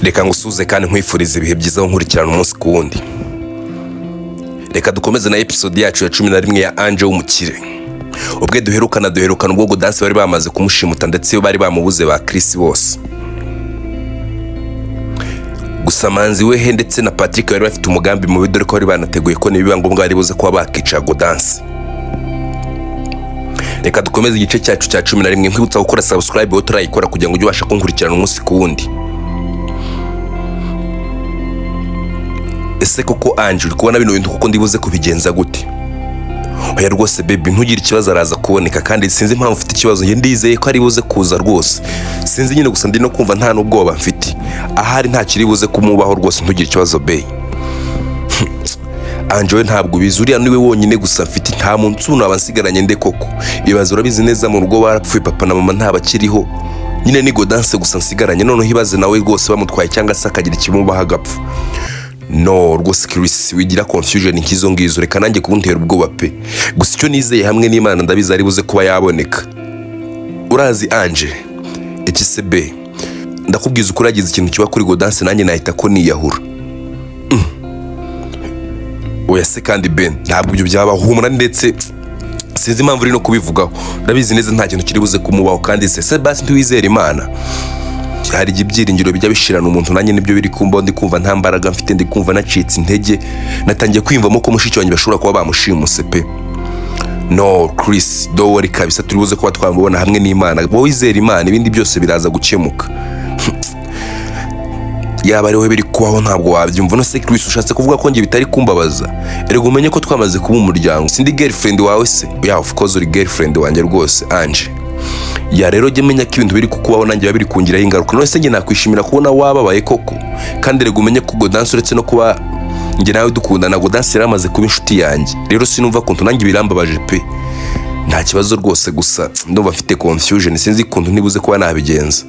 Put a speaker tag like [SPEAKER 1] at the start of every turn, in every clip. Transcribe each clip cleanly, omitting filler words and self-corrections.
[SPEAKER 1] Reka ngusuze kandi nkwifuriza ibihe byiza aho nkurikirana umunsi ku wundi. Reka dukomeze na episode yacu ya 11 ya Ange w'umukire. Ubwe duherukana ubwo Gaudence bari bamaze kumushimuta, ndetse bari bamubuze ba Chris bose. Gusa Manzi wehe ndetse na Patrick bari bafite umugambi mubi, dore ko bari banateguye ko nibiba ngombwa bari buze kuba bakica Gaudence. Reka dukomeze igice cyacu cya 11. Nkwibutsa gukora subscribe wowe utarayikora, kugira ngo ujye ubasha kunkurikirana umunsi ku wundi. Ese koko Ange, uri kubona bino bintu kuko ndibuze kubigenza gute? Oya rwose baby, ntugire ikibazo, araza kuboneka. Kandi sinzi impamvu ufite ikibazo, njye ndizeye ko ari buze kuza rwose. Sinzi nyine, gusa ndi no kumva nta n'ubwoba mfite, ahari nta kiri buze kumubaho rwose. Ntugire ikibazo bae. Ange we, ntabwo ubizi, uriya niwe wonyine gusa mfite, nta munsi naba nsigaranye nde koko? Ibaze, urabizi neza mu rugo barapfuye, papa na mama ntabakiriho, nyine ni Gaudence gusa nsigaranye. Noneho ibaze nawe rwose bamutwaye cyangwa se akagira ikimubaho agapfa. No rwose Chris, wigira confusion nk'izo ngizo, reka nanjye kuntera ubwoba pe. Gusa icyo nizeye hamwe n'Imana, ndabizi ari buze kuba yaboneka. Urazi Ange, iki se be, ndakubwiza ukuri, yagize ikintu kiba kuri Gaudence nanjye nahita ko niyahura. Oya se kandi Ben, ntabwo ibyo byaba, humura. Ndetse sinzi impamvu uri no kubivugaho, ndabizi neza nta kintu kiri buze kumubaho. Kandi se basi ntiwizere Imana? Hari igihe ibyiringiro bijya bishirana umuntu, nanjye nibyo biri kumbaho. Ndi kumva nta mbaraga mfite, ndi kumva nacitse intege, natangiye kwiyumvamo ko mushiki wanjye bashobora kuba bamushimuse pe. No Chris, don't worry kabisa, turi buze kuba twamubona hamwe n'Imana. Wowe wizera Imana, ibindi byose biraza gukemuka. Yaba ariwe biri kubaho ntabwo wabyumva. No se Chris, ushatse kuvuga ko njye bitari kumbabaza? Erega umenye ko twamaze kuba umuryango. Sindi girlfriend wawe se? Yeah, of course uri girlfriend wanjye rwose Ange. Ya rero jya menya ko ibintu biri kukubaho nanjye biba biri kungiraho ingaruka. None se njye nakwishimira kubona wababaye koko? Kandi rega umenye ko Gaudence, uretse no kuba njye nawe dukundana, Gaudence yari amaze kuba inshuti yanjye. Rero sinumva kuntu nanjye birambabaje pe. Nta kibazo rwose, gusa ndumva mfite confusion, sinzi ukuntu ntibuze kuba nabigenza.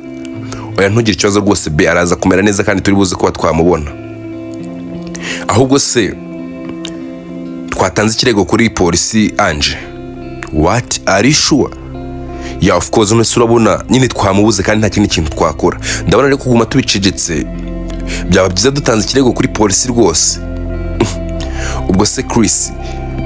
[SPEAKER 1] Oya, ntugire ikibazo rwose be, araza kumera neza kandi turi buze kuba twamubona. Ahubwo se twatanze ikirego kuri polisi Ange? What, are you sure? Yeah, of course. None se urabona nyine twamubuze kandi nta kindi kintu twakora? Ndabona ariko kuguma tubicecetse byaba byiza dutanze ikirego kuri polisi rwose. Ubwo se Chris,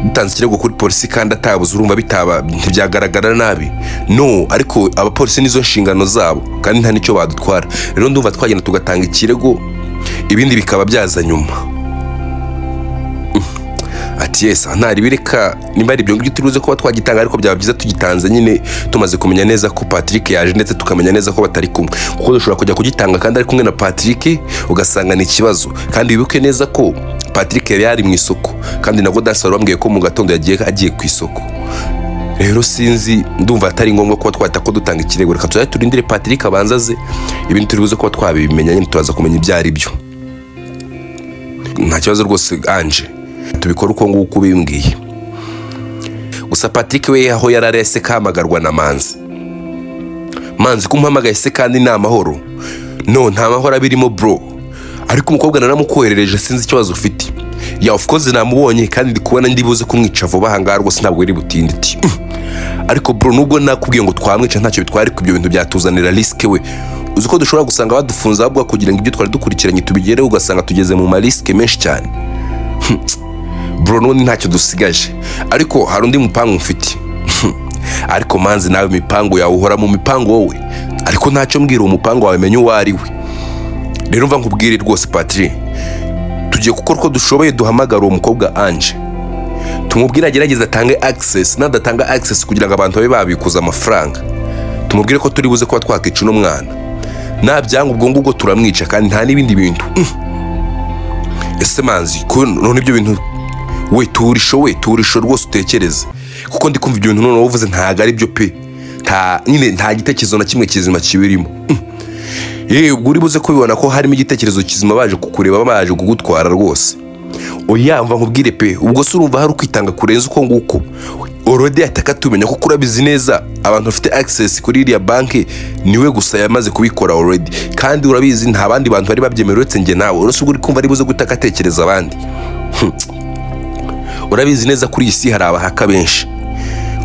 [SPEAKER 1] dutanze ikirego kuri polisi kandi atabuze, urumva bitaba ntibyagaragara nabi? No ariko abapolisi nizo nshingano zabo kandi nta n'icyo badutwara. Rero ndumva twagenda tugatanga ikirego, ibindi bikaba byaza nyuma. Ati yes, ntari bireka nimba ari ibyo ngibyo turi kuba twagitanga, ariko byaba byiza tugitanze nyine tumaze kumenya neza ko Patrick yaje, ndetse tukamenya neza ko batari kumwe, kuko dushobora kujya kugitanga kandi ari kumwe na Patrick, ugasanga ni ikibazo. Kandi wibuke neza ko Patrick yari yari mu isoko, kandi na Gaudence wari wambwiye ko mu gatondo yagiye agiye ku isoko. Rero sinzi, ndumva atari ngombwa kuba twahita ko dutanga ikirego. Reka tuzajye turindire Patrick abanza aze, ibintu turi buze kuba twabimenya nyine, turaza kumenya ibyo ari byo. Nta kibazo rwose Ange, tubikora uko nguko ubimbwiye. Gusa Patrick we aho yari ari se kahamagarwa na Manzi. Manzi, ko umpamagaye se kandi ni amahoro? No nta mahoro abirimo bro, ariko umukobwa naramukoherereje, sinzi ikibazo ufite. Yeah, of course namubonye, kandi ndi kubona ndi buze kumwica vuba aha ngaha rwose, ntabwo biri butinde. Iti ariko bro, nubwo nakubwiye ngo twamwica ntacyo bitwara, ariko ibyo bintu byatuzanira risk we. Uzi ko dushobora gusanga badufunze ahubwo kugira ngo ibyo twari dukurikiranye tubigereho, ugasanga tugeze mu ma risk menshi cyane. Bro, n'ubundi ntacyo dusigaje, ariko hari undi mupangu mfite. Ariko Manzi, nawe imipangu yawe, uhora mu mipangu wowe. Ariko ntacyo, mbwira uwo mupangu wawe menye uwo ari we. Rero mva nkubwire rwose Patrick, tugiye gukora uko dushoboye duhamagara uwo mukobwa Ange, tumubwire agerageze atange access. Nadatanga access kugira ngo abantu babe babikuza amafaranga, tumubwire ko turi buze kuba twakica uno mwana. Nabyanga, ubwo ngubwo turamwica kandi nta n'ibindi bintu. Ese Manzi, ko none ibyo bintu we, turisho we, turisho rwose utekereze, kuko ndi kumva ibyo bintu noneho uvuze ntabwo ari byo pe. Nta nyine, nta gitekerezo na kimwe kizima kibirimo. Yewe, ubwo uri buze kubibona ko harimo igitekerezo kizima baje kukureba, baje kugutwara rwose. Oya, mva nkubwire pe, ubwo se urumva hari ukwitanga kurenza uko nguko? Already yataka tumenya, kuko urabizi neza abantu bafite access kuri iriya banki niwe gusa yamaze kubikora already, kandi urabizi nta bandi bantu bari babyemerewe uretse njye nawe. Uretse ubwo uri kumva ari buze gutaka atekereza abandi? Urabizi neza kuri iyi si hari abahaka benshi.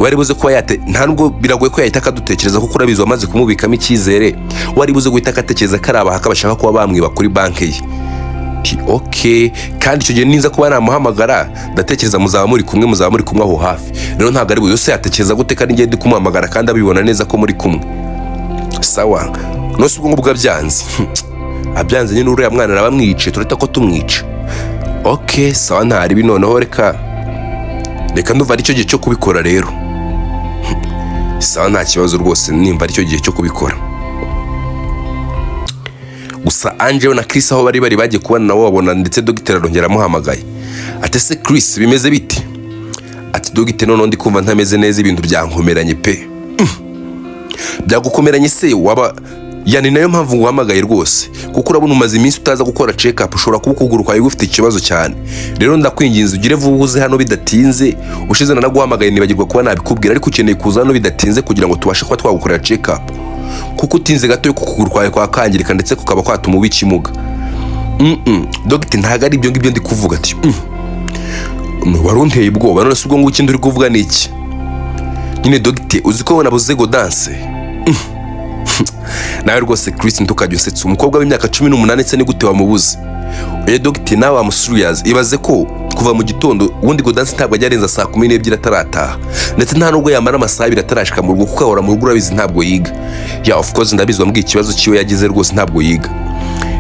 [SPEAKER 1] Wari buze kuba yate, nta nubwo biragoye ko yahita akadutekereza, kuko urabizi wamaze kumubikamo icyizere. Wari buze guhita akatekereza ko ari abahacker bashaka kuba bamwiba kuri banki ye. Ati ok, kandi icyo gihe niza kuba namuhamagara, ndatekereza muzaba muri kumwe aho hafi. Rero ntabwo ari buri yose yatekereza gute kandi ngiye ndi kumuhamagara kandi abibona neza ko muri kumwe. Sawa, nose ubwo ngubwo abyanze, abyanze nyine uriya mwana araba amwice, turahita ko tumwica. Ok, sawa, ntaribi. Noneho reka ndumva aricyo gihe cyo kubikora rero. Sawa, nta kibazo rwose, nimba aricyo gihe cyo kubikora. Gusa Angelo na Chris aho bari bagiye kubona nabo babona ndetse dogiteri arongera amuhamagaye, ati ese Chris, bimeze bite? Ati dogiteri, noneho ndi kumva ntameze neza, ibintu byankomeranye pe. Byagukomeranye se? Waba yani nayo mpamvu nguhamagaye rwose, kuko urabona umaze iminsi utaza gukora check up, ushobora kuba ukuguru kwawe gufite ikibazo cyane. Rero ndakwinginze ugire vuba uze hano bidatinze. Ushize nanaguhamagaye nibagirwa kuba nabikubwira, ariko ukeneye kuza hano bidatinze kugira ngo tubashe kuba twagukorera check up, kuko utinze gato yuko ukuguru kwawe kwakangirika ndetse kukaba kwatuma uba ikimuga. Dogiteri, ntabwo ari ibyo ngibyo ndi kuvuga. Ati wari unteye ubwoba. None se ubwo ngubwo ikindi uri kuvuga ni iki nyine? Dogiteri, uzi ko nabuze Godanse? Nawe rwose Chris, ntukajya usetsa umukobwa w'imyaka 18, se ni gute wamubuze? Oya dogiteri, nawe am serious. Ibaze ko kuva mu gitondo, ubundi Godanse ntabwo ajya arenza saa 12 atarataha, ndetse nta nubwo yamara amasaha 2 atarashika mu rugo, kuko ahora mu rugo, urabizi ntabwo yiga. Yeah, of course ndabizi, wambwiye ikibazo cyiwe yagize, rwose ntabwo yiga.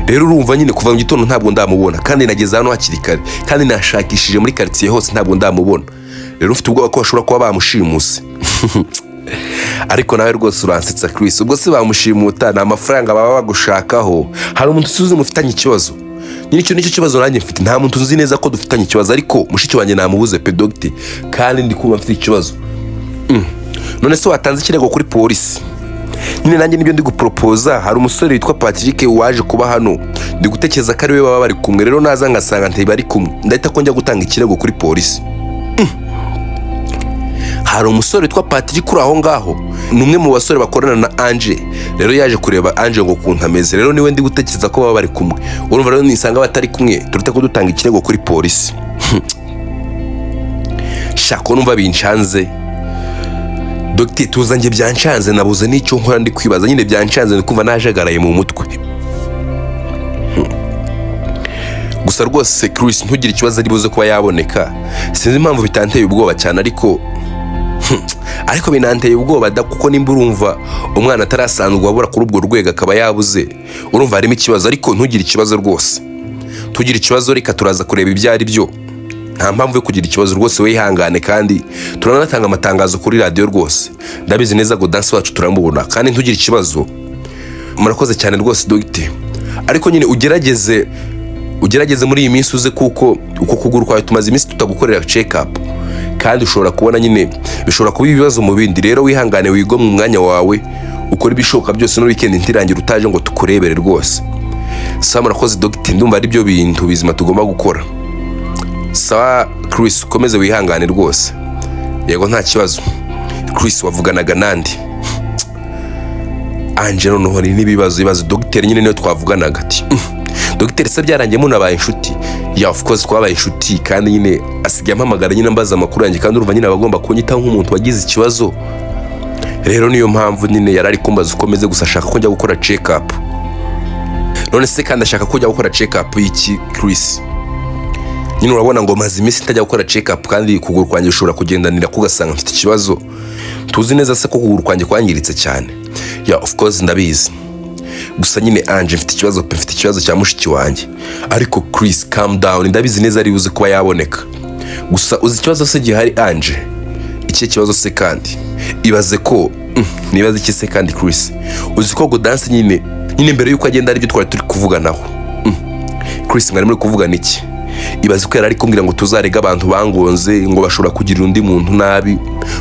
[SPEAKER 1] Rero urumva nyine kuva mu gitondo ntabwo ndamubona, kandi nageze hano hakiri kare, kandi nashakishije muri karitsiye hose ntabwo ndamubona. Rero ufite ubwoba ko bashobora kuba bamushimuse. Ariko nawe rwose uransetsa Chris, ubwo se bamushimuta ni amafaranga baba bagushakaho? Hari umuntu usuze mufitanye ikibazo? Nyine icyo nicyo kibazo nanjye mfite, nta muntu nzi neza ko dufitanye ikibazo, ariko mushiki wanjye namubuze pe dogiteri, kandi ndi kumva mfite ikibazo. None se watanze ikirego kuri polisi? Nyine nanjye nibyo ndi guporopoza. Hari umusore witwa Patrick waje kuba hano, ndi gutekereza ko ari we baba bari kumwe. Rero naza ngasanga ntibari kumwe, ndahita ko njya gutanga ikirego kuri polisi. Hari umusore witwa Patrick uri aho ngaho, ni umwe mu basore bakorana na Ange. Rero yaje kureba Ange ngo ukuntu ameze, rero niwe ndi gutekereza ko baba bari kumwe. Urumva rero nisanga batari kumwe, turute ko dutanga ikirego kuri polisi. Shaka numva binshanze dogiteri, tuza njye byanshanze, nabuze n'icyo nkora, ndi kwibaza nyine, byanshanze, ndi kumva najagaraye mu mutwe. Gusa rwose Chris, ntugire ikibazo, ari buze kuba yaboneka. Sinzi impamvu bitanteye ubwoba cyane, ariko binanteye ubwoba da, kuko nimba urumva umwana atarasanzwe abura kuri ubwo rwego akaba yabuze, urumva harimo ikibazo. Ariko ntugire ikibazo rwose, ntugire ikibazo, reka turaza kureba ibyo ari byo. Nta mpamvu yo kugira ikibazo rwose, wihangane, kandi turanatanga amatangazo kuri radiyo rwose. Ndabizi neza ngo Dansi wacu turamubona, kandi ntugire ikibazo. Murakoze cyane rwose dogiteri, ariko nyine ugerageze muri iyi minsi uze, kuko uko kuguru kwawe tumaze iminsi tutagukorera check up, kandi ushobora kubona nyine bishobora kuba ibibazo mu bindi. Rero wihangane, wigomwe umwanya wawe, ukore ibishoboka byose, no weekend ntirangira utaje ngo tukurebere rwose. Sawa, murakoze dogiteri, ndumva ari byo bintu bizima tugomba gukora. Sawa Chris, ukomeze wihangane rwose. Yego, nta kibazo. Chris, wavuganaga nandi? Anje noneho hari n'ibibazo, ibibazo dogiteri nyine niyo twavuganaga. Ati dogiteri se byarangiye munabaye inshuti? Yeah, of course twabaye inshuti, kandi nyine asigaye ampamagara nyine ambaza amakuru yanjye, kandi urumva nyine aba agomba kunyitaho nk'umuntu wagize ikibazo. Rero niyo mpamvu nyine yari ari kumbaza uko meze, gusa ashaka ko njya gukora check up. None se kandi ashaka ko njya gukora check up y'iki Chris? Nyine urabona ngo maze iminsi ntajya gukora check up, kandi ukuguru kwanjye ushobora kugendanira kugasanga mfite ikibazo. Tuzi neza se ko ukuguru kwanjye kwangiritse cyane? Yeah, of course ndabizi, gusa nyine Ange mfite ikibazo pe, mfite ikibazo cya mushiki wanjye. Ariko Chris, calm down, ndabizi neza ari buze kuba yaboneka. Gusa uzi ikibazo se gihari Ange? Ikihe kibazo se kandi? Ibaze ko nibaze iki se kandi Chris? Uzi ko Godanse nyine mbere yuko agenda aribyo twari turi kuvuganaho. Chris, mwari muri kuvugana iki? Ibaze ko yari ari kumbwira ngo tuzarega abantu bangonze, ngo bashobora kugirira undi muntu nabi,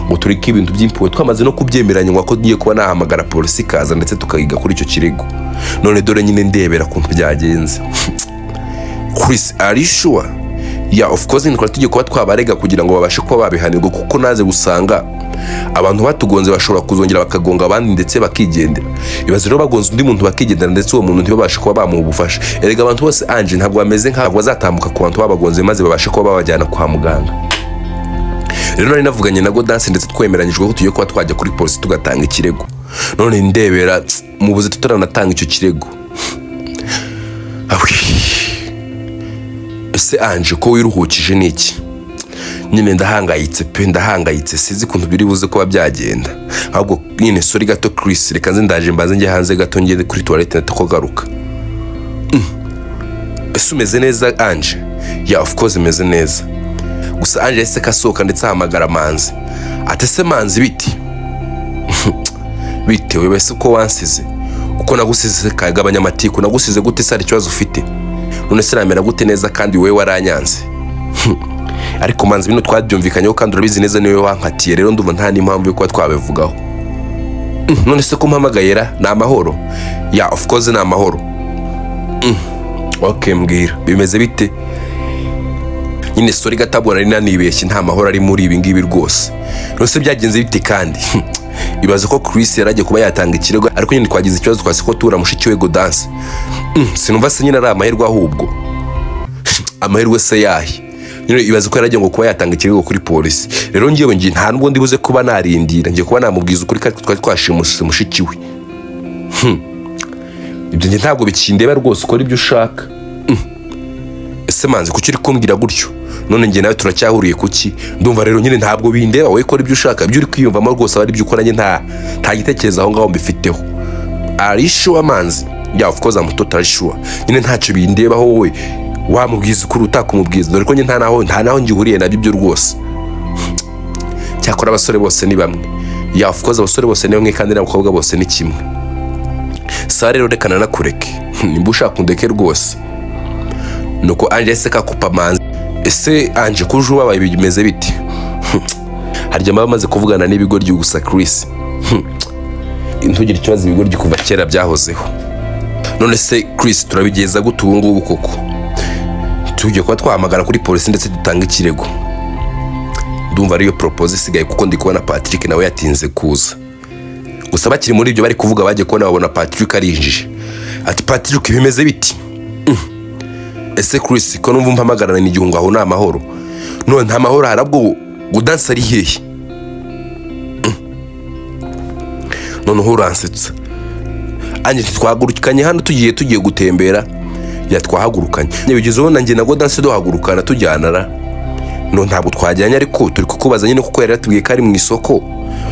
[SPEAKER 1] ngo tureke ibintu by'impuhwe, twamaze no kubyemeranywa ko ngiye kuba nahamagara polisi ikaza ndetse tukayiga kuri icyo kirego. None dore nyine ndebera ukuntu byagenze. Chris, are you sure? Yeah, of course twari tugiye kuba twabarega kugira ngo babashe kuba babihanirwa, kuko naze gusanga abantu batugonze bashobora kuzongera bakagonga abandi ndetse bakigendera. Ibaze rero bagonze undi muntu bakigendera, ndetse uwo muntu ntibabashe kuba bamuha ubufasha. Erega abantu bose Ange ntabwo bameze nk'abo bazatambuka ku bantu babagonze maze babashe kuba babajyana kwa muganga. Rero nari navuganye na Godanse, ndetse twemeranyijwe ko tugiye kuba twajya kuri polisi tugatanga ikirego. None ndebera mubuze tutaranatanga icyo kirego. Awi. Ese Anje, ko wiruhukije, ni iki nyine? Ndahangayitse pe, ndahangayitse, sinzi ukuntu biri buze kuba byagenda. Ahubwo nyine sorry gato Chris, reka nze ndaje mbanze njye hanze gato, ngende kuri toilette ndatakogaruka. Ese umeze neza, Anje? Yeah, of course imeze neza. Gusa Anje yahise kasohoka ndetse ahamagara Manzi, ati: "Ese Manzi, biti bitewe wese uko wansize, uko nagusize?" Kagabanya amatiku. Nagusize gute se? Hari ikibazo ufite? None se namera gute neza kandi wowe waranyanze? Ariko Manzi, bino twabyumvikanyeho kandi urabizi neza, niwe wankatiye. Rero ndumva nta n'impamvu yo kuba twabivugaho. None se ko mpamagaye ra, ni amahoro? Yeah, of course ni amahoro. Ok, mbwira bimeze bite nyine. Sorry gatabwo, nari nanibeshye, nta mahoro ari muri ibi ngibi rwose. None se byagenze bite kandi? Ibaze ko Chris yari agiye kuba yatanga ikirego, ariko nyine twagize ikibazo, twase ko tubura mushiki we Godanse. Sinumva se nyine ari amahirwe ahubwo? Amahirwe se yahe nyine? Ibaze ko yari agiye ngo kuba yatanga ikirego kuri polisi. Rero ngewe ngiye, nta nubwo ndibuze kuba narindira, ngiye kuba namubwiza ukuri ko twari twashimuse mushiki we. Ibyo njye ntabwo bikindeba rwose, ukora ibyo ushaka. Ese Manzi, kuki uri kumbwira gutyo? None njye nawe turacyahuriye kuki? Ndumva rero nyine ntabwo bindeba, wowe kora ibyo ushaka, ibyo uri kwiyumvamo rwose aba ari ibyo ukora, njye nta gitekerezo aho ngaho mbifiteho. Are you sure, Manzi? Yeah, of course I'm totally sure. Nyine ntacyo bindebaho, wowe wamubwiza ukuri, utakumubwiza, dore ko njye nta naho ngihuriye nabyo ibyo rwose. Cyakora abasore bose ni bamwe. Yeah, of course abasore bose ni bamwe, kandi n'abakobwa bose ni kimwe. Sa rero reka nanakureke, nimba ushaka undeke rwose. Nuko Anje yahise kakupa Manzi. Ese Anje, ko uje ubabaye, bimeze biti? Harya mba bamaze kuvugana n'ibigoryi gusa. Chris, ntugire ikibazo, ibigoryi kuva kera byahozeho. None se Chris, turabigeza gute ubu ngubu koko? Tugiye kuba twahamagara kuri polisi ndetse dutanga ikirego. Ndumva ariyo propose isigaye, kuko ndi kubona Patrick nawe yatinze kuza. Gusa bakiri muri ibyo bari kuvuga, bagiye kubona babona Patrick arinjije, ati: "Patrick, bimeze biti?" Ese Chris, ko numva umpamagarana igihungo, aho ni amahoro? None nta mahoro harabwo. Gudansa ari hehe? Noneho uransetsa Anje, ntitwahagurukanye hano tugiye gutembera? Yeah, twahagurukanye. Bigeze ubona njye na Godanse duhagurukana tujyana ra? No, ntabwo twajyanye, ariko turi kukubaza nyine kuko yari yatubwiye ko ari mu isoko,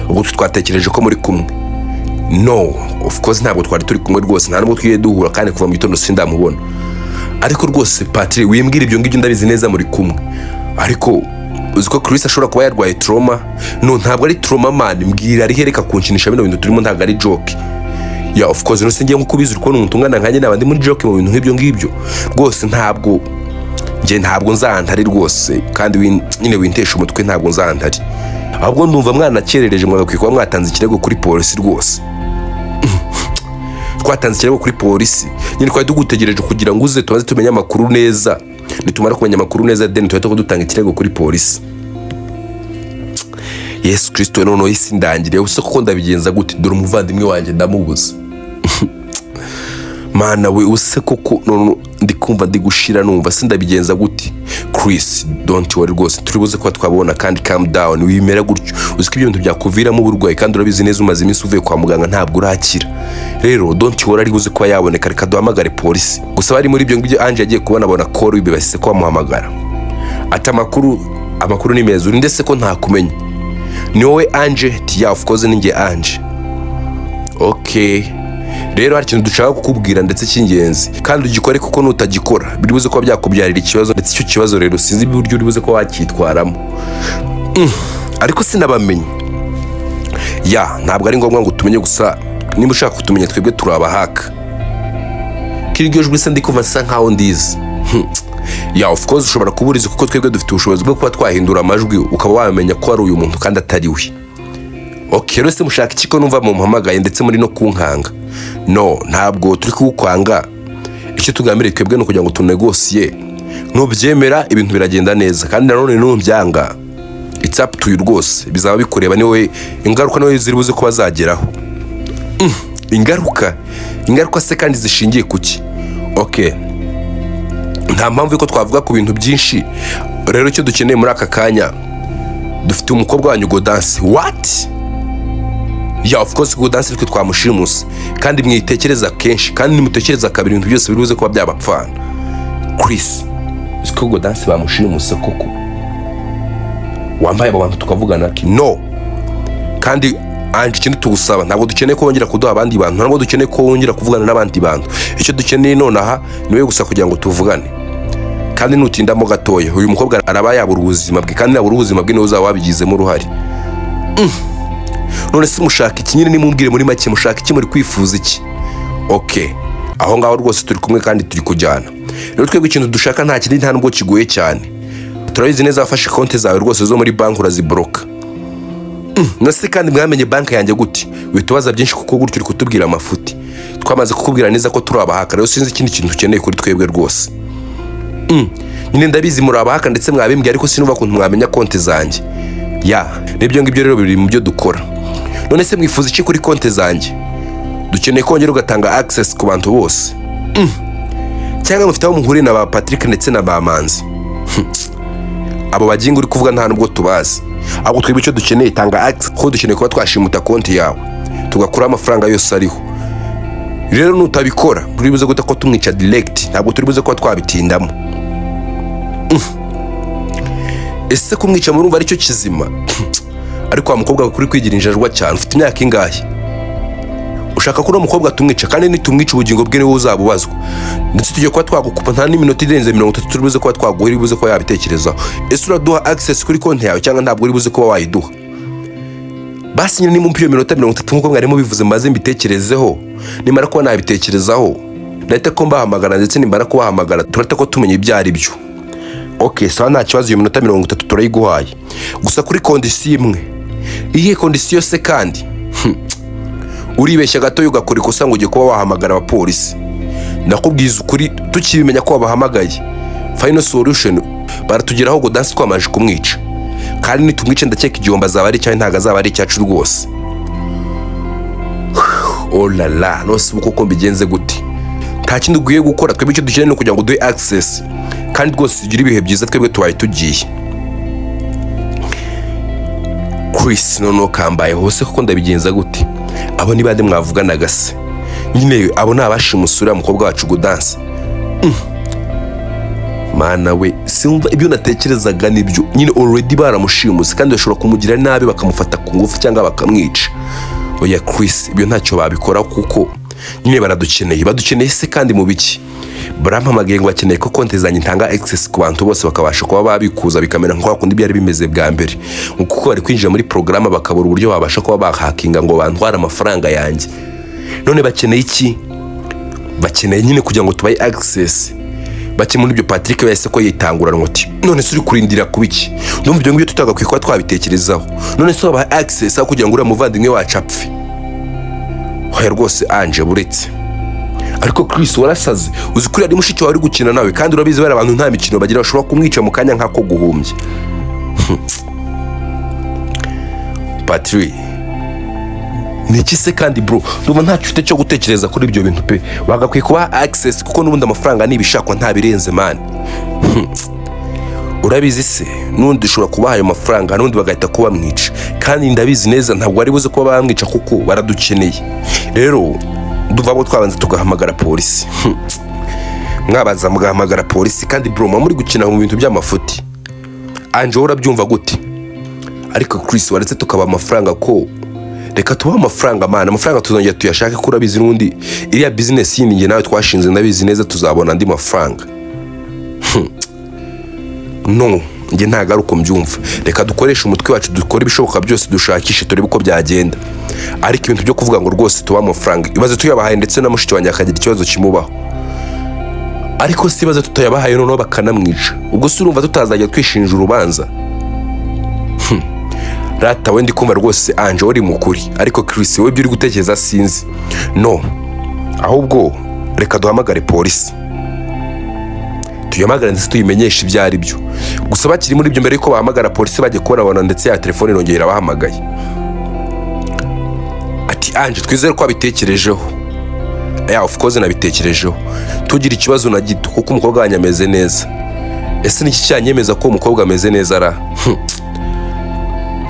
[SPEAKER 1] ubwo twatekereje ko muri kumwe. No, of course ntabwo twari turi kumwe rwose, nta nubwo twigiye duhura, kandi kuva mu gitondo sindamubona. Ariko rwose Patrick, wimbwira ibyo ngibyo, ndabizi neza muri kumwe. Ariko uzi ko Chris ashobora kuba yarwaye trauma? No, ntabwo ari trauma man, mbwira ari hereka kunshinisha, bino bintu turimo ntabwo ari joke. Yeah, of course. No ngiye nkuko ubizi, uri kubona umuntu ungana nkanjye naba ndi muri joke mu bintu nk'ibyo ngibyo? Rwose ntabwo njye, ntabwo nzahantari rwose, kandi nyine wintesha umutwe, ntabwo nzahantari. Ahubwo ndumva mwanakerereje, mwagakwiye kuba mwatanze ikirego kuri polisi rwose. Twatanze ikirego kuri polisi nyine, twari tugutegereje kugira ngo uze tubanze tumenye amakuru neza. Nitumara kumenya amakuru neza, then tuhite ko dutanga ikirego kuri polisi. Yesu Kirisito, noneho isi ndangiriye use koko, ndabigenza gute? Dore umuvandimwe wanjye ndamubuze. Mana we, use koko none ndi kumva ndi gushira, numva se ndabigenza gute? Chris, don't worry rwose, turi buze kuba twabona, kandi calm down, wimera gutyo. Uzi ko ibyo bintu byakuviramo uburwayi, kandi urabizi neza umaze iminsi uvuye kwa muganga, ntabwo urakira. Rero don't worry, ari buze kuba yaboneka. Reka duhamagare polisi. Gusa bari muri ibyo ngibyo, Ange yagiye kubona abona call, bibasise ko bamuhamagara, ati: "Amakuru, amakuru ni meza. Uri ndetse ko ntakumenya, ni wowe Ange?" Ti: "Yeah, of course ni njye Ange." "Okay, rero hari ikintu dushaka kukubwira ndetse cy'ingenzi, kandi ugikore, kuko nutagikora biri buze kuba byakubyarira ikibazo, ndetse icyo kibazo rero sinzi uburyo uri buze kuba wacyitwaramo." Ariko sinabamenye. Yeah, ntabwo ari ngombwa ngo tumenye, gusa niba ushaka kutumenya, twebwe turi abahaka. Kiryo jwi se ndi kumva nsa nkaho ndizi? Yeah, of course ushobora kuba urizi, kuko twebwe dufite ubushobozi bwo kuba twahindura amajwi, ukaba wamenya ko ari uyu muntu kandi atari we. Ok, rero se mushaka iki ko numva mumpamagaye ndetse muri no kunkanga? No, ntabwo turi kugukwanga. Icyo tugambiriye twebwe ni ukugira ngo tunegosiye. Nubyemera ibintu biragenda neza, kandi nanone nubyanga it's up to you rwose, bizaba bikureba, ni wowe ingaruka niwe ziri buze kuba zageraho. Ingaruka, ingaruka se kandi zishingiye ku ki? Ok, nta mpamvu yuko twavuga ku bintu byinshi. Rero icyo dukeneye muri aka kanya Dufite umukobwa wanyu Godanse. What? Yeah, of course, Godanse twe twamushimuse, kandi mwitekereza kenshi, kandi nimutekereza kabiri ibintu byose biri buze kuba byabapfana. Chris, uzi ko Godanse bamushimuse koko? Wambaye abo bantu tukavugana ati no. Kandi Anje, ikindi tugusaba, ntabwo dukeneye ko wongera kuduha abandi bantu, ntabwo dukeneye ko wongera kuvugana n'abandi bantu. Icyo dukeneye nonaha ni wowe gusa kugira ngo tuvugane. Kandi nutindamo gatoya, uyu mukobwa araba yabura ubuzima bwe, kandi nabura ubuzima bwe niwe uzaba wabigizemo uruhare. None se mushaka iki nyine? Nimumbwire muri make, mushaka iki? Muri kwifuza iki? Ok, aho ngaho rwose turi kumwe kandi turi kujyana. Rero twebwe ikintu dushaka nta kindi, nta nubwo kigoye cyane. Turabizi neza, wafashe konti zawe rwose zo muri banki uraziboroka. Na se kandi mwamenye banki yanjye gute? Uhita ubaza byinshi, kuko gutyo uri kutubwira amafuti. Twamaze kukubwira neza ko turi abahacker. Rero sinzi ikindi kintu ukeneye kuri twebwe rwose. Nyine ndabizi muri abahacker, ndetse mwabimbwiye, ariko sinumva ukuntu mwamenya konti zanjye. Yeah, n'ibyo ngibyo rero biri mu byo dukora. None se mwifuza iki kuri konti zanjye? Dukeneye kongera ugatanga access ku bantu bose. Cyangwa mufite aho muhuriye na ba Patrick ndetse na ba Manzi? Abo bagingo uri kuvuga nta nubwo tubazi. Ahubwo twebwe icyo dukeneye, tanga access, kuko dukeneye kuba twashimuta konti yawe tugakuraho amafaranga yose ariho. Rero nutabikora, turi buze guhita ko tumwica direct, ntabwo turi buze kuba twabitindamo. Ese kumwica murumva aricyo kizima? Ariko wa mukobwa kuri kwigira injajwa cyane, ufite imyaka ingahe? Ushaka ko uno mukobwa tumwica, kandi nitumwica ubugingo bwe niwe uzabubazwa. Ndetse tugiye kuba twagukupa, nta n'iminota irenze 30 turi buze kuba twaguha, uri buze kuba yabitekerezaho. Ese uraduha access kuri konti yawe cyangwa ntabwo uri buze kuba wayiduha? Basi nyine nimumpa iyo minota 30 nk'uko mwari mubivuze, maze mbitekerezeho. Nimara kuba nabitekerezaho, ndahita ko mbahamagara, ndetse nimara kubahamagara turahita ko tumenya ibyo ari byo. Ok, sawa, nta kibazo, iyo minota 30 turayiguhaye, gusa kuri condition imwe. Iyihe condition se kandi? Uribeshya gato ugakora ikosa ngo ugiye kuba wahamagara abapolisi, ndakubwiza ukuri, tukibimenya ko wabahamagaye, final solution baratugeraho Godansi twamaje kumwica. Kandi nitumwice, ndakeka igihombo azaba ari icyawe, ntabwo azaba ari icyacu rwose. Oh la la, nose ubu koko mbigenze gute? Nta kindi ukwiye gukora, twebwe icyo dukeneye ni ukugira ngo duhe access, kandi rwose tugire ibihe byiza, twebwe tubaye tugiye. Chris noneho kambaye hose kuko ndabigenza gute? Abo ni bande mwavuganaga se nyine? Abo ni abashimusi uriya mukobwa wacu Godanse. Mana we, simva ibyo natekerezaga nibyo nyine. Already baramushimuse, kandi bashobora kumugira nabi bakamufata ku ngufu cyangwa bakamwica. Oya Chris, ibyo ntacyo babikora kuko nyine baradukeneye. Badukeneye se kandi mu biki? Barampamagaye ngo bakeneye ko konti zanjye ntanga access ku bantu bose, bakabasha kuba babikuza, bikamera nka kundi byari bimeze bwa mbere, kuko bari kwinjira muri porogaramu bakabura uburyo babasha kuba bahakinga ngo bantware amafaranga yanjye. None bakeneye iki? Bakeneye nyine kugira ngo tubahe access. Bake muri ibyo, Patrick yahise ko yitanguranwa ati: "None se uri kurindira kuba iki? Ndumva ibyo ngibyo tutagakwiye kuba twabitekerezaho. None se wabaha access aho kugira ngo uriya muvandimwe wacu apfe?" Hoya rwose Anje, buretse. Ariko Chris, warasaze? Uzi ko uriya mushiki wawe uri gukina nawe, kandi urabizi bariya abantu nta mikino bagira, bashobora kumwica mu kanya nk'ako guhumbya. Patrick, ni iki se kandi? Bro, ndumva ntacyo ufite cyo gutekereza kuri ibyo bintu pe. Wagakwiye kubaha access, kuko n'ubundi amafaranga ni ibishakwa, nta birenze man. Urabizi se, n'ubundi dushobora kubaha ayo mafaranga, n'ubundi bagahita kuba bamwica, kandi ndabizi neza ntabwo bari buze kuba bamwica kuko baradukeneye. Rero ndumva ko twabanza tugahamagara polisi. Mwabaza mugahamagara polisi. Kandi bro, muba muri gukina mu bintu by'amafuti. Anje, wowe urabyumva gute? Ariko Chris, waretse tukaba amafaranga ko reka tubahe amafaranga mana, amafaranga tuzongera tuyashake, ko urabizi n'ubundi iriya business yindi njye nawe twashinze, ndabizi neza tuzabona andi mafaranga. No njye ntabwo ari uko mbyumva. Reka dukoreshe umutwe wacu, dukore ibishoboka byose, dushakishe turebe uko byagenda. Ariko ibintu byo kuvuga ngo rwose tubahe amafaranga, ibaze tuyabahaye ndetse na mushiki wanjye akagira ikibazo kimubaho. Ariko si ibaze tutayabahaye noneho bakanamwica, ubwo se urumva tutazajya twishinja urubanza? Rata we, ndi kumva rwose Anje uri mukuri, ariko Chris wowe ibyo uri gutekereza sinzi. No ahubwo reka duhamagare polisi, tuyihamagare ndetse tuyimenyeshe ibyo ari byo. Gusa bakiri muri ibyo, mbere yuko bahamagara polisi, bajya kubona babona ndetse ya telefone irongera irabahamagaye ati: "Anje, twizere ko wabitekerejeho." Yeah, of course nabitekerejeho, tugira ikibazo na gito kuko umukobwa wanjye ameze neza. Ese niki cyanyemeza ko umukobwa ameze neza ra?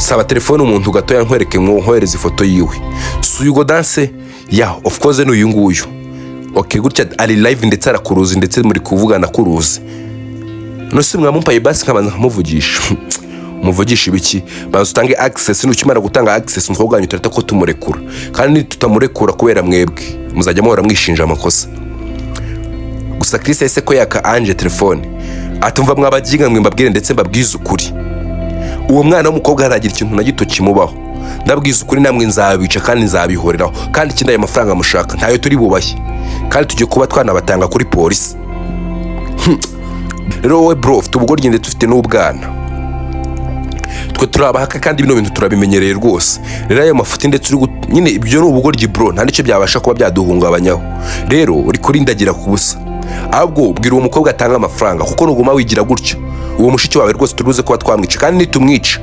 [SPEAKER 1] Saba telefone umuntu gatoya nkwereke, ngo nkohereze ifoto yiwe. Si uyu Godanse? Yeah, of course, ni uyu nguyu. Okay, gutya ari live ndetse arakuruzi, ndetse muri kuvugana kuruzi. None se mwamumpaye basi nkabanza nkamuvugisha? Umuvugisha ibiki? Banza utange access. Nukimara gutanga access, umukobwa wanyu turahita ko tumurekura, kandi nitutamurekura kubera mwebwe muzajya muhora mwishinja amakosa. Gusa Chris yahise ko yaka Ange telefone, atumva: "Mwabaginga mwe, mbabwire ndetse mbabwize ukuri, uwo mwana w'umukobwa haragira ikintu na gito kimubaho, ndabwiza ukuri namwe nzabica kandi nzabihoreraho. Kandi ikindi, ayo mafaranga mushaka ntayo turi bubahe, kandi tugiye kuba twanabatanga kuri polisi. Rero wowe bro, ufite ubugoryi ndetse ufite n'ubwana. Twe turabahaka kandi bino bintu turabimenyereye rwose. Rero ayo mafuti ndetse uri nyine ibyo ni ubugoryi bro, nta n'icyo byabasha kuba byaduhungabanyaho. Rero uri kurindagira ku busa. Ahubwo bwira uwo mukobwa atanga amafaranga, kuko nuguma wigira gutyo, uwo mushiki wawe rwose turuze kuba twamwica, kandi nitumwica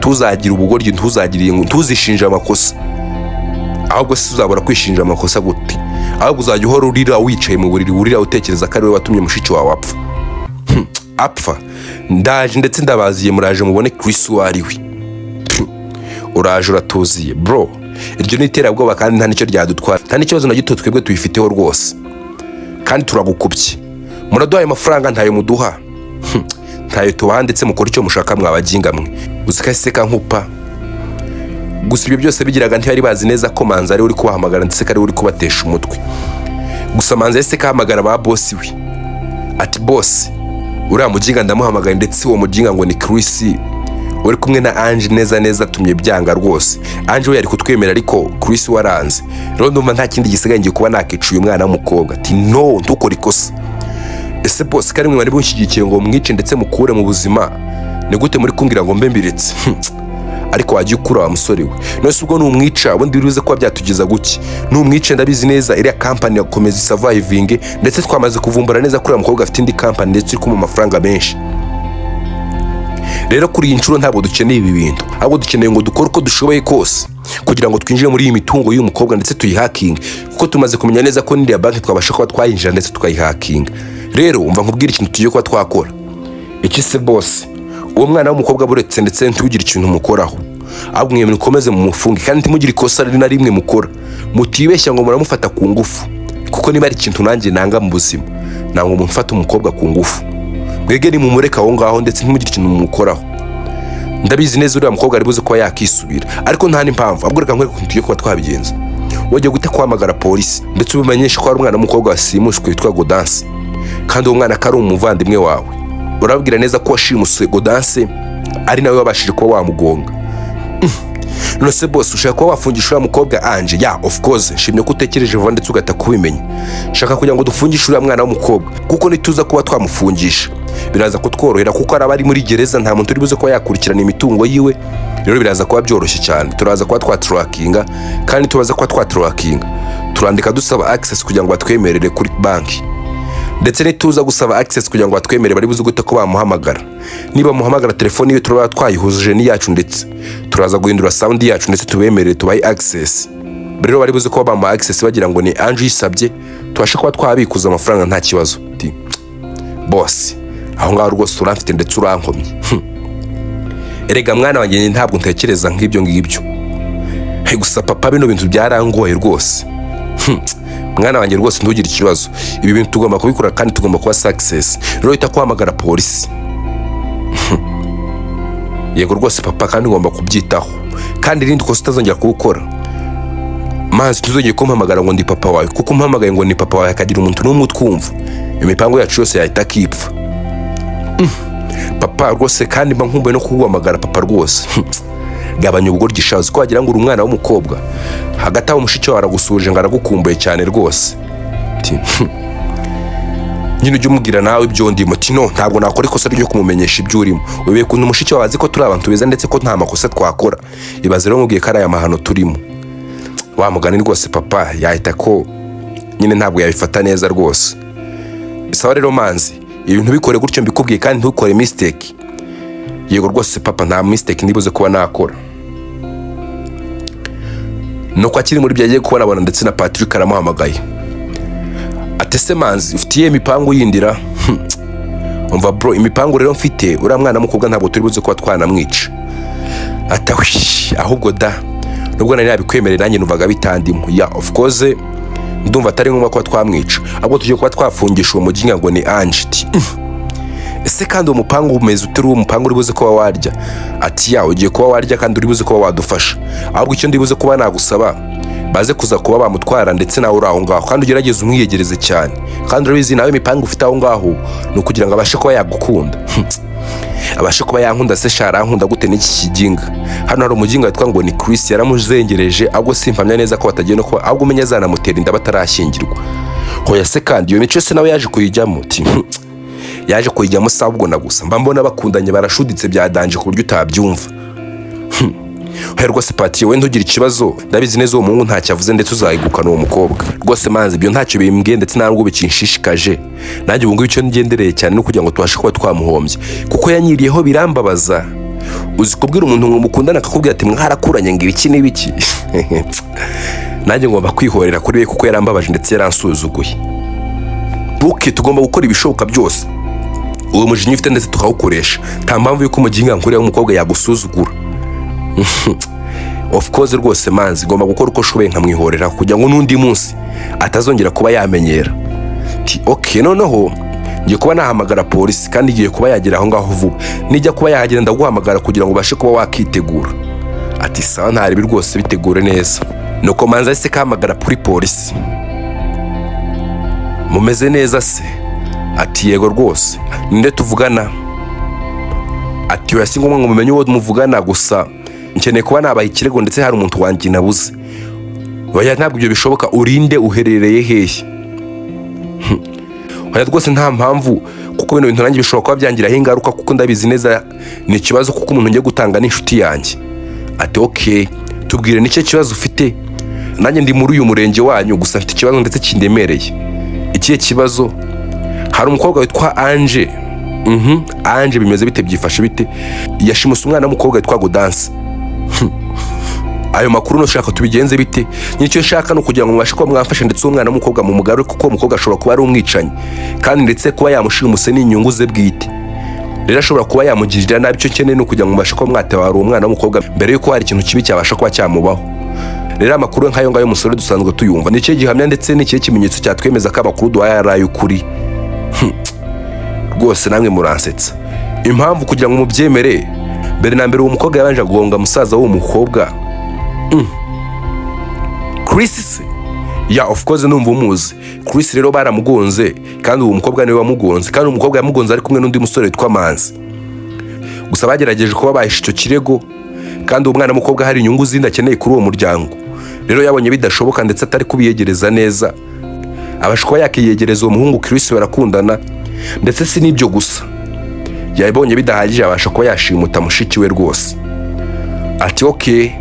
[SPEAKER 1] tuzagira ubugoryi, ntuzagire, ntuzishinje amakosa. Ahubwo se uzabura kwishinja amakosa gute? Ahubwo uzajya uhora urira wicaye mu buriri, urira utekereza ko ari wowe watumye mushiki wawe apfa. Apfa? Ndaje ndetse ndabaziye, muraje mubone Chris uwo ari we. Uraje uratuziye bro, iryo ni iterabwoba kandi nta nicyo ryadutwara, nta n'ikibazo na gito twebwe tubifiteho rwose, kandi turagukubye. Muraduhaye amafaranga? Ntayo muduha. Ntayo tubaha, ndetse mukora icyo mushaka mwabaginga mwe." Uzi ko aseka nkupa. Gusa ibyo byose bigiraga ntibari bazi neza ko Manzi ari we uri kubahamagara, ndetse ko ari we uri kubatesha umutwe. Gusa Manzi yahise kahamagara ba boss we, ati: "Boss, uriya muginga ndamuhamagaye, ndetse uwo muginga ngo ni Chris uri kumwe na Ange neza neza atumye byanga rwose. Ange we yari kutwemera, ariko Chris waranze. Rero ndumva nta kindi gisigaye, ngiye kuba nakica uyu mwana w'umukobwa." Ati: "No, ntukore ikosa. Ese boss, ko ari mwe mwari mushyigikiye ngo mwice ndetse mukure mu buzima, ni gute muri kumbwira ngo mbe mbiretse?" "Ariko wajya ukura wa musore we. None se ubwo numwica, ubundi biruze kuba byatugeza guki? Numwice, ndabizi neza iriya kampani yakomeza isurvivinge, ndetse twamaze kuvumbura neza ko uriya mukobwa afite indi kampani ndetse iri kumuha amafaranga menshi. Rero kuri iyi nshuro ntabwo dukeneye ibi bintu, ahubwo dukeneye ngo dukore uko dushoboye kose kugira ngo twinjire muri iyi mitungo y'uyu mukobwa ndetse tuyihakinge, kuko tumaze kumenya neza ko n'iriya banki twabasha kuba twayinjira ndetse tukayihakinga. Rero umva nkubwire ikintu tugiye kuba twakora." "Iki se boss?" "Uwo mwana w'umukobwa buretse ndetse ntugire ikintu umukoraho, ahubwo mwe mukomeze mumufunge kandi ntimugire ikosa na rimwe mukora. Mutibeshya ngo muramufata ku ngufu, kuko niba ari ikintu nanjye nanga mu buzima, nanga umuntu ufata umukobwa ku ngufu. Mwege nimumureke aho ngaho ndetse ntimugire ikintu mumukoraho. Ndabizi neza uriya mukobwa ari buze kuba yakisubira, ariko nta n'impamvu. Ahubwo reka nkwereke ukuntu tugiye kuba twabigenza. Wajya guhita kuhamagara polisi ndetse ubimenyeshe ko hari umwana w'umukobwa wasimuswe witwa Godanse, kandi uwo mwana ko ari umuvandimwe wawe. Urababwira neza ko washimuswe Godanse ari nawe wabashije kuba wamugonga." "None se boss, ushaka kuba wafungisha uriya mukobwa Ange?" "Yeah, of course. Nshimye ko utekereje vuba ndetse ugahita kubimenya. Shaka kugira ngo dufungishe uriya mwana w'umukobwa, kuko nituza kuba twamufungisha biraza kutworohera, kuko araba ari muri gereza, nta muntu uri buze kuba yakurikirana imitungo yiwe. Rero biraza kuba byoroshye cyane, turaza kuba twatrackinga, kandi tubaza kuba twatrackinga, turandika dusaba access kugira ngo batwemerere kuri banki. Ndetse nituza gusaba access kugira ngo batwemere, bari buze guhita ko bamuhamagara. Niba muhamagara, telefone ye turaba twayihuje n'iyacu, ndetse turaza guhindura sound yacu ndetse tubemerere tubahe access. Rero bari buze kuba bamuha access bagira ngo ni Ange uyisabye, tubashe kuba twabikuza amafaranga nta kibazo." Ati: "Boss, aho ngaho rwose uramfite ndetse urankomye. Erega mwana wanjye, ntabwo ntekereza nk'ibyo ngibyo. Hey, gusa papa, bino bintu byarangoye rwose." Mwana wanjye, rwose ntugire ikibazo, ibi bintu tugomba kubikora kandi tugomba kuba success. Rero uhita kuhamagara polisi." "Yego rwose papa, kandi ngomba kubyitaho. Kandi irindi kosa utazongera kuwukora, mazi, ntuzongere kumpamagara ngo ndi papa wawe, kuko umpamagaye ngo ni papa wawe hakagira umuntu n'umwe utwumva, imipango yacu yose yahita akipfa." Papa rwose, kandi mba nkumbuye no kuguhamagara papa rwose." "Gabanya ubugoryi shazi, ko wagira ngo uri umwana w'umukobwa. Hagati aho mushiki wawe aragusuje ngo aragukumbuye cyane rwose." Ati: "Nyine ujye umubwira nawe ibyo ndimo." Ati: "No, ntabwo nakora ikosa ryo kumumenyesha ibyo urimo. Uyobewe ukuntu mushiki wawe azi ko turi abantu beza ndetse ko nta makosa twakora? Ibaze rero mubwiye ko ari aya mahano turimo. Wa mugani rwose papa yahita ko nyine ntabwo yabifata neza rwose." "Sawa rero Manzi, ibintu bikore gutyo mbikubwiye, kandi ntukore mistake." "Yego rwose papa, nta mistake ndibuze kuba nakora." Nuko akiri muri byo, agiye kubonabona ndetse na Patrick aramuhamagaye, ati: "Ese Manzi, ufite iyihe mipangu yindira?" "Umva bro, imipangu rero mfite, uriya mwana w'umukobwa ntabwo turi buze kuba twanamwica." Atahwi, ahubwo da nubwo nari nabikwemereye, nanjye numvaga bitandimo. Yeah, of course, ndumva atari ngombwa kuba twamwica, ahubwo tugiye kuba twafungisha uwo muginga ngo ni Ange. Ati: Ese kandi uwo mupangu umeze ute? Uwo mupangu uri buze kuba warya?" Ati: "Yeah, ugiye kuba warya kandi uri buze kuba wadufasha. Ahubwo icyo ndi buze kuba nagusaba, baze kuza kuba bamutwara, ndetse nawe uri aho ngaho kandi ugerageze umwiyegereze cyane. Kandi urabizi nawe imipangu ufite aho ngaho ni ukugira ngo abashe kuba yagukunda." "Abashe kuba yankunda se sha? Arankunda gute n'iki kiginga?" Hano hari umuginga witwa ngo ni Chris, yaramuzengereje. Ahubwo simpamya neza ko batagiye no kuba, ahubwo umenya azanamutera inda batarashyingirwa. Hoya se kandi, iyo mico se nawe yaje kuyijyamo? Ati: "Yaje kuyijyamo se ahubwo na gusa mba mbona bakundanye, barashuditse bya danger ku buryo utabyumva." Oya rwose Pati, wowe ntugire ikibazo, ndabizi neza uwo muhungu ntacyo avuze, ndetse uzayegukana uwo mukobwa. Rwose manzi, ibyo ntacyo bimbwiye, ndetse nta nubwo bikinshishikaje. Nanjye ubu ngubu icyo ngendereye cyane ni ukugira ngo tubashe kuba twamuhombye, kuko yanyiriyeho birambabaza. Uzi kubwira umuntu ngo mukundane, akakubwira ati mwarakuranye, ngo ibiki n'ibiki? Nanjye ngomba kwihorera kuri we kuko yarambabaje ndetse yaransuzuguye. Buke tugomba gukora ibishoboka byose, uwo mujinya ufite ndetse tukawukoresha. Nta mpamvu y'uko umuginga nkuriya w'umukobwa yagusuzugura. Of course rwose manzi, ngomba gukora uko ushoboye nkamwihorera kugira ngo n'undi munsi atazongera kuba yamenyera. Ati: "Ok, noneho ngiye kuba nahamagara polisi kandi igiye kuba yagera aho ngaho vuba. Nijya kuba yahagera ndaguhamagara kugira ngo ubashe kuba wakitegura." Ati: "Sawa, ntaribi rwose, bitegure neza." Nuko manzi ahise kahamagara kuri polisi. "Mumeze neza se?" Ati: "Yego rwose, ninde tuvugana?" Ati: "Oya, si ngombwa ngo mumenye uwo muvugana, gusa nkeneye kuba nabaha ikirego, ndetse hari umuntu wanjye nabuze." "Oya, ntabwo ibyo bishoboka. Urinde? Uherereye hehe?" "Oya rwose, nta mpamvu, kuko bino bintu nanjye bishobora kuba byangiraho ingaruka, kuko ndabizi neza ni ikibazo, kuko umuntu ngiye gutanga ni inshuti yanjye." Ati: "Ok, tubwire nicyo kibazo ufite." "Nanjye ndi muri uyu murenge wanyu, gusa mfite ikibazo ndetse kindemereye." "Ikihe kibazo?" "Hari umukobwa witwa Ange." "Ange bimeze bite? Byifashe bite?" "Yashimuse umwana w'umukobwa witwa Godanse." "Ayo makuru nushaka tubigenze bite?" "Nicyo nshaka ni ukugira ngo mubashe kuba mwamfasha, ndetse uwo mwana w'umukobwa mu mugarure, kuko uwo mukobwa ashobora kuba ari umwicanyi, kandi ndetse kuba yamushimuse ni inyungu ze bwite, rero ashobora kuba yamugirira nabi. Icyo nkeneye ni ukugira ngo mubashe kuba mwatabara uwo mwana w'umukobwa mbere y'uko hari ikintu kibi cyabasha kuba cyamubaho. Rero amakuru nk'ayo ngayo musore dusanzwe tuyumva. Ni ikihe gihamya ndetse ni ikihe kimenyetso cyatwemeza ko amakuru duhaye ari ay'ukuri?" "Rwose namwe muransetsa. Impamvu kugira ngo mubyemere, mbere na mbere uwo mukobwa yabanje guhonga musaza w'uwo mukobwa." "Chris se?" "Yeah, of course, numva umuzi Chris. Rero baramugonze, kandi uwo mukobwa niwe wamugonze, kandi uwo mukobwa yamugonze ari kumwe n'undi musore witwa Manzi. Gusa bagerageje kuba bahisha icyo kirego, kandi uwo mwana w'umukobwa hari inyungu zindi akeneye kuri uwo muryango. Rero yabonye bidashoboka ndetse atari kubiyegereza neza, abasha kuba yakiyegereza uwo muhungu Chris, barakundana. Ndetse si n'ibyo gusa, yabonye bidahagije, abasha kuba yashimuta mushiki we rwose." Ati: "Ok,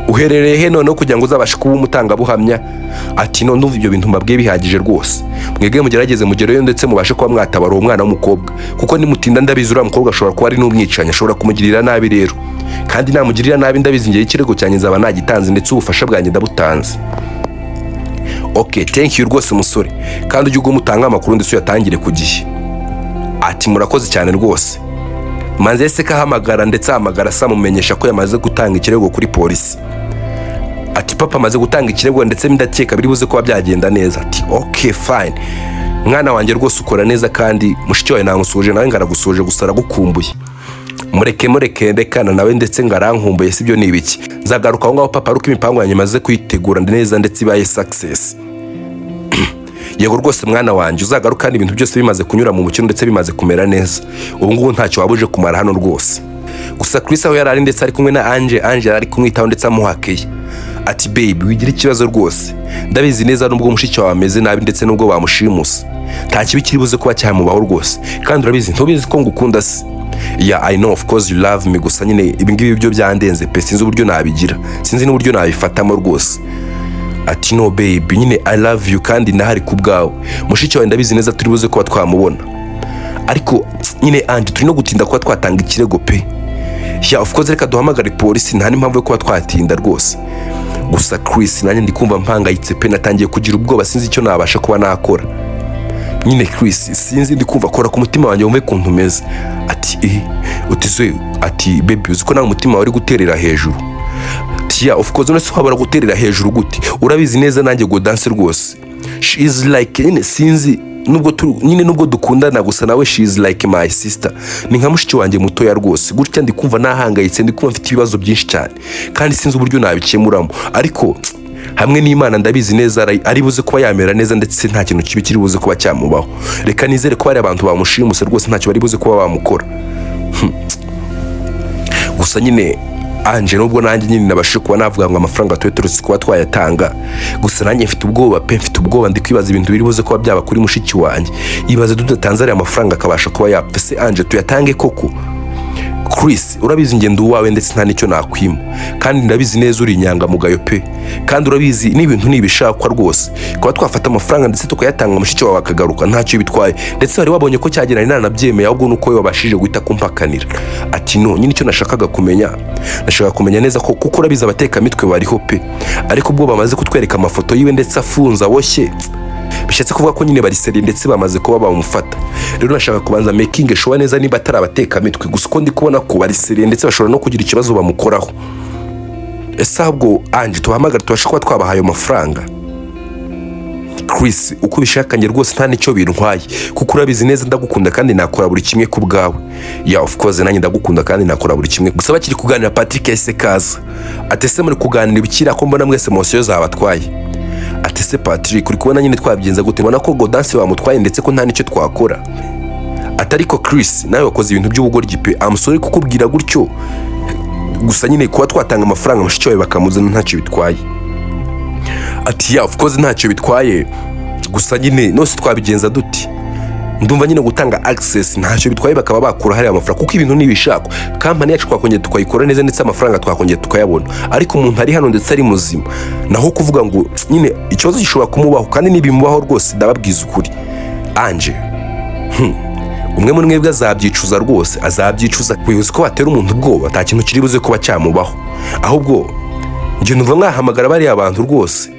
[SPEAKER 1] uherereye he noneho kugira ngo uzabashe kuba umutangabuhamya?" Ati: "None ndumva ibyo bintu mbabwiye bihagije rwose. Mwebwe mugerageze mugereyo, ndetse mubashe kuba mwatabara uwo mwana w'umukobwa, kuko nimutinda ndabizi uriya mukobwa ashobora kuba ari n'umwicanyi, ashobora kumugirira nabi. Rero kandi namugirira nabi, ndabizi ngewe ikirego cyanjye nzaba nagitanze, ndetse ubufasha bwanjye ndabutanze." "Ok, thank you rwose musore, kandi ujye uguma utanga amakuru ndetse uyatangire ku gihe." Ati: "Murakoze cyane rwose." Manzi yahise ahamagara, ndetse ahamagara asamumenyesha ko yamaze gutanga ikirego kuri polisi. Ati: "Papa amaze gutanga ikirego, ndetse ndakeka biri buze kuba byagenda neza." Ati: "Ok, fine, mwana wanjye, rwose ukora neza, kandi mushiki wawe namusuhuje, nawe ngaragusuhuje, gusa aragukumbuye." "Mureke, mureke, rekana nawe, ndetse ngarankumbuye sibyo ni ibiki? Nzagaruka aho ngaho papa ariko imipango yanjye imaze kuyitegura neza ndetse ibaye success." "Yego rwose mwana wanjye, uzagaruka kandi ibintu byose bimaze kunyura mu mukino ndetse bimaze kumera neza. Ubu ngubu ntacyo waba uje kumara hano rwose." Gusa Chris aho yari ari, ndetse ari kumwe na Ange, Ange yari ari kumwitaho ndetse amuhakeye. Ati: "Baby, wigira ikibazo rwose, ndabizi neza nubwo mushiki wawe ameze nabi ndetse nubwo bamushimuse, nta kibi kiri buze kuba cyamubaho rwose. Kandi urabizi, ntubizi ko ngukunda se?" "Yeah, I know, of course you love me, gusa nyine ibi ngibi byo byandenze pe, sinzi uburyo nabigira, sinzi n'uburyo nabifatamo rwose." Ati: "No baby, nyine I love you kandi ndahari ku bwawe. Mushiki wawe ndabizi neza turi buze kuba twamubona, ariko nyine Ange, turi no gutinda kuba twatanga ikirego pe." "Yeah, of course, reka duhamagare polisi, nta n'impamvu yo kuba twatinda rwose. Gusa Chris, nanjye ndi kumva mpangayitse pe, natangiye kugira ubwoba, sinzi icyo nabasha kuba nakora." Nyine Chris, sinzi, ndi kumva kora ku mutima wanjye wumve ukuntu umeze. Ati: "Eh, utize?" Ati: "Baby, uzi ko nawe umutima wawe uri guterera hejuru?" Ati: "Yeah, of course. None se wabura guterera hejuru gute? Urabizi neza nanjye Godanse rwose, she is like, nyine sinzi, nubwo tu, nyine nubwo dukundana, gusa nawe she is like my sister, ni nka mushiki wanjye mutoya rwose. Gutya ndi kumva nahangayitse, ndi kumva mfite ibibazo byinshi cyane kandi sinzi uburyo nabikemuramo, ariko hamwe n'Imana ndabizi neza ari buze kuba yamera neza, ndetse nta kintu kibi kiri buze kuba cyamubaho. Reka nizere ko hari abantu bamushimuse rwose ntacyo bari buze kuba bamukora." Gusa nyine Anje, nubwo nanjye nyine nabashije kuba navuga ngo amafaranga tube turetse kuba twayatanga, gusa nanjye mfite ubwoba pe, mfite ubwoba. Ndi kwibaza ibintu biri buze kuba byaba kuri mushiki wanjye. Ibaze tudatanze ariya mafaranga akabasha kuba yapfa. Se Anje, tuyatange koko? Chris, urabizi ngendo uwawe, ndetse nta n'icyo nakwima, kandi ndabizi neza uri inyangamugayo pe, kandi urabizi n'ibintu nibishakwa rwose kuba twafata amafaranga ndetse tukayatanga, mushiki wawe akagaruka, ntacyo bitwaye. Ndetse wari wabonye ko cyagira nanabyemeye, ahubwo nuko we wabashije guhita kumpakanira. Ati: "No nyine icyo nashakaga kumenya, nashakaga kumenya neza ko, kuko urabizi abatekamitwe bariho pe, ariko ubwo bamaze kutwereka amafoto yiwe ndetse afunze aboshye, bishatse kuvuga ko nyine bari sérieux ndetse bamaze kuba bamufata. Rero nashaka kubanza making sure neza niba atari abatekamitwe. Gusa uko ndi kubona ko bari sérieux, ndetse bashobora no kugira ikibazo bamukoraho. Ese ahubwo Anje, tubahamagara tubashe kuba twabaha ayo mafaranga?" Chris, uko ubishaka, njye rwose nta n'icyo bintwaye, kuko urabizi neza ndagukunda kandi nakora buri kimwe ku bwawe. Yeah, of course, nanjye ndagukunda kandi nakora buri kimwe. Gusa bakiri kuganira, Patrick yahise kaza. Ati: "Ese muri kuganira ibikira ko mbona mwese émotion zabatwaye?" Ati: "Ese Patrick, uri kubona nyine twabigenza gute? Mbona ko Godanse bamutwaye ndetse ko nta n'icyo twakora." Ati: "Ariko Chris, nawe wakoze ibintu by'ubugoryi pe. I'm sorry kukubwira gutyo, gusa nyine kuba twatanga amafaranga mushiki wawe bakamuzana ntacyo bitwaye." Ati: "Yeah, of course, ntacyo bitwaye, gusa nyine nose twabigenza duti? Ndumva nyine gutanga access ntacyo bitwaye, bakaba bakura hariya amafaranga, kuko ibintu nibishakwa kampani yacu twakongera tukayikora neza, ndetse amafaranga twakongera tukayabona. Ariko umuntu ari hano ndetse ari muzima, naho kuvuga ngo nyine ikibazo gishobora kumubaho, kandi nibimubaho rwose ndababwiza ukuri, Anje, umwe muri mwebwe azabyicuza rwose, azabyicuza. Wibuze ko watera umuntu ubwoba, nta kintu kiri buze kuba cyamubaho. Ahubwo njye numva mwahamagara bariya bantu rwose.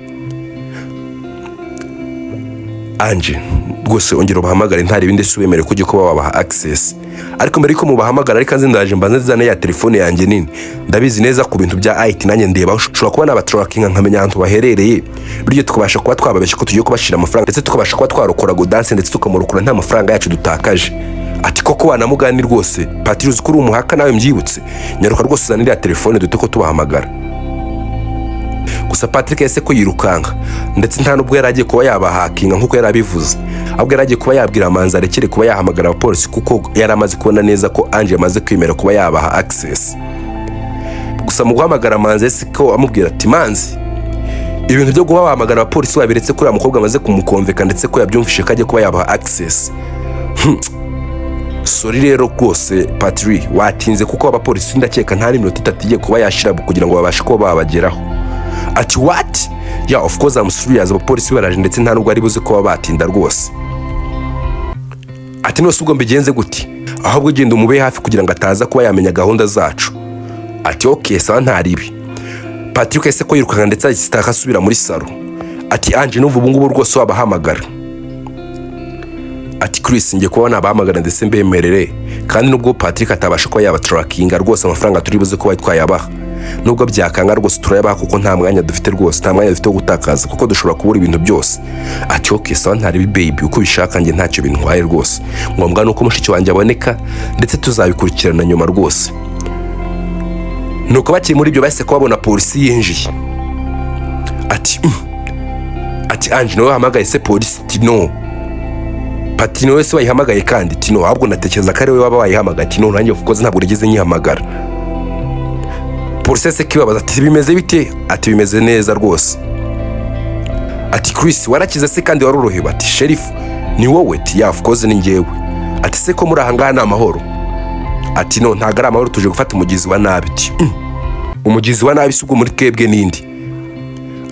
[SPEAKER 1] Anje, rwose ongera ubahamagare, nta ibindi si ubemerewe ko ujye kuba wabaha access. Ariko mbere yuko mubahamagara, ariko nzi ndaje mbanze nzane ya telefone yanjye nini. Ndabizi neza ku bintu bya IT, nanjye ndeba ushobora kuba nabatrackinga nkamenya ahantu baherereye, bityo tukabasha kuba twababeshya ko tugiye kubashira amafaranga, ndetse tukabasha kuba twarokora Godanse, ndetse tukamurokora nta mafaranga yacu dutakaje." Ati: "Koko wanamugani rwose Patiri, uzi ko uri umuhaka nawe mbyibutse. Nyaruka rwose uzane iriya telefone dute ko tubahamagara." Gusa Patrick yahise ko yirukanka, ndetse nta nubwo yari agiye kuba yabahakinga nk'uko yari abivuze, ahubwo yari agiye kuba yabwira Manzi arekere kuba yahamagara abapolisi, kuko yari amaze kubona neza ko Ange yamaze kwemera kuba yabaha access. Gusa mu guhamagara Manzi, yahise ko amubwira ati: "Manzi, ibintu byo kuba wahamagara abapolisi wabiretse, ko uriya mukobwa amaze kumukonveka, ndetse ko yabyumvishe ko agiye kuba yabaha access." "Sorry rero rwose Patrick, watinze, kuko abapolisi ndakeka nta n'iminota 3 igiye kuba yashira kugira ngo babashe kuba babageraho." Ati: "What? Yeah, of course, I'm serious. Abapolisi baraje, ndetse nta nubwo ari buze kuba batinda rwose." Ati: "Nose ubwo mbigenze gute? Ahubwo genda umube hafi kugira ngo ataza kuba yamenya gahunda zacu." Ati: "Okay, sawa, ntaribi." Patrick yahise ko yirukanka, ndetse ahita asubira muri salo. Ati: "Anje, numva ubu ngubu rwose wabahamagara." Ati: "Chris, ngiye kuba nabahamagara ndetse mbemerere, kandi nubwo Patrick atabasha kuba yabatrackinga rwose, amafaranga turi buze kuba twayabaha. Nubwo byakanga rwose turayabaha, kuko nta mwanya dufite rwose, nta mwanya dufite wo gutakaza, kuko dushobora kubura ibintu byose." Ati: "Okay, sawa, ntaribi baby, uko ubishaka, njye ntacyo bintwaye rwose. Ngombwa ni uko mushiki wanjye aboneka, ndetse tuzabikurikirana nyuma rwose." Nuko bakiri muri ibyo, bahise kubabona polisi yinjiye. Ati: Ati: "Ange, niwe wahamagaye se polisi?" Ati: "No." Pati: "Niwe se wayihamagaye kandi?" Ati: "No, ahubwo natekereza ko ari wowe waba wayihamagaye." Ati: "No, nanjye of course ntabwo nigeze nyihamagara." Polisi se kibabaza ati: "Bimeze bite?" Ati: "Bimeze neza rwose." Ati: "Chris, warakize se kandi warorohewe?" Ati: "Sheriff, ni wowe?" Ati: "Yeah, of course, ni njyewe." Ati: "Se ko muri aha ngaha ni amahoro?" Ati: "No, ntabwo ari amahoro, tuje gufata umugizi wa nabi." Ati: Umugizi wa nabi si ubwo muri twebwe n'indi?"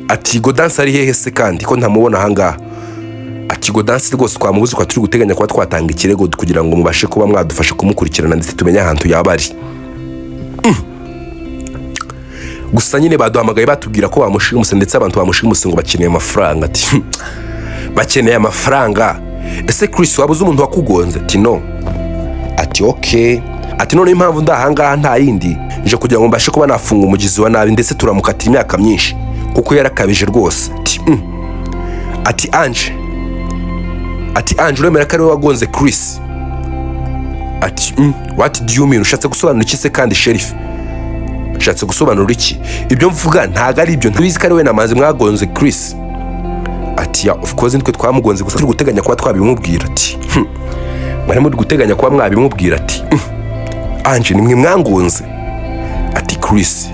[SPEAKER 1] Ati: "Godanse ari hehe se kandi ko ntamubona aha ngaha?" Ati: "Godanse rwose twamubuze, kwa turi guteganya kuba twatanga ikirego kugira ngo mubashe kuba mwadufasha kumukurikirana, ndetse tumenye ahantu yaba ari. Gusa nyine baduhamagaye batubwira ko bamushimuse, ndetse abantu bamushimuse ngo bakeneye amafaranga." Ati: "Bakeneye amafaranga?" Ese Chris, waba uzi umuntu wakugonze? Ati: "No." Ati: "Okay." Ati: "Noneho impamvu ndi ahangaha nta yindi, nje kugira ngo mbashe kuba nafunga umugizi wa nabi, ndetse turamukatira imyaka myinshi kuko yarakabije rwose." Ati. Ati: "Ange," ati: "Ange, uremera ko ari we wagonze Chris?" Ati: What do you mean? Ushatse gusobanura iki se kandi, sheriff? Ushatse gusobanura iki? Ibyo mvuga ntabwo ari ibyo. Ntubizi ko ari we na Manzi mwagonze Chris?" Ati: "Yeah, of course nitwe twamugonze, gusa turi guteganya kuba twabimubwira." Ati: Mwari muri guteganya kuba mwabimubwira?" Ati: Ange, nimwe mwangonze?" Ati: "Chris."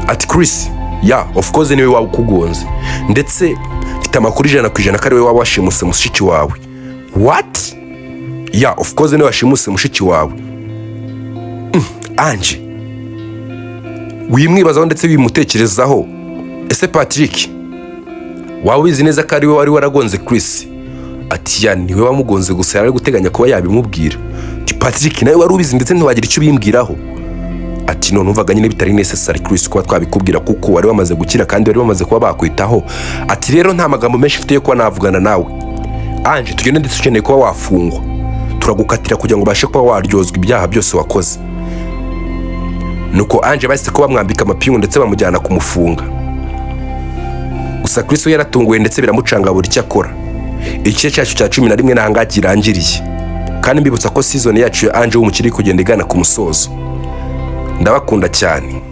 [SPEAKER 1] Ati: "Chris, yeah, of course niwe waba ukugonze, ndetse mfite amakuru 100% ko ari we waba washimuse mushiki wawe." "What?" "Yeah, of course niwe washimuse mushiki wawe." Ange, wimwibazaho ndetse wimutekerezaho. Ese Patrick, waba ubizi neza ko ari we wari waragonze Chris? Ati: "Yeah, niwe wamugonze, gusa yari ari guteganya kuba yabimubwira." Ati: "Patrick, nawe wari ubizi ndetse ntiwagira icyo ubimbwiraho?" Ati: "None numvaga nyine bitari necessary, Chris, kuba twabikubwira kuko wari wamaze gukira kandi wari wamaze kuba bakwitaho." Ati: "Rero nta magambo menshi mfite yo kuba navugana nawe. Ange, tugende, ndetse ukeneye kuba wafungwa. Turagukatira kugira ngo ubashe kuba waryozwa ibyaha byose wakoze." Nuko Ange bahise ko bamwambika amapingu ndetse bamujyana kumufunga. Gusa Chris we yaratunguwe ndetse biramucanga buri icyo akora. Igice cyacu cya 11 n'ahangaha kirangiriye, kandi mbibutsa ko season yacu ya Ange w'umukire iri kugenda igana ku musozo. Ndabakunda cyane.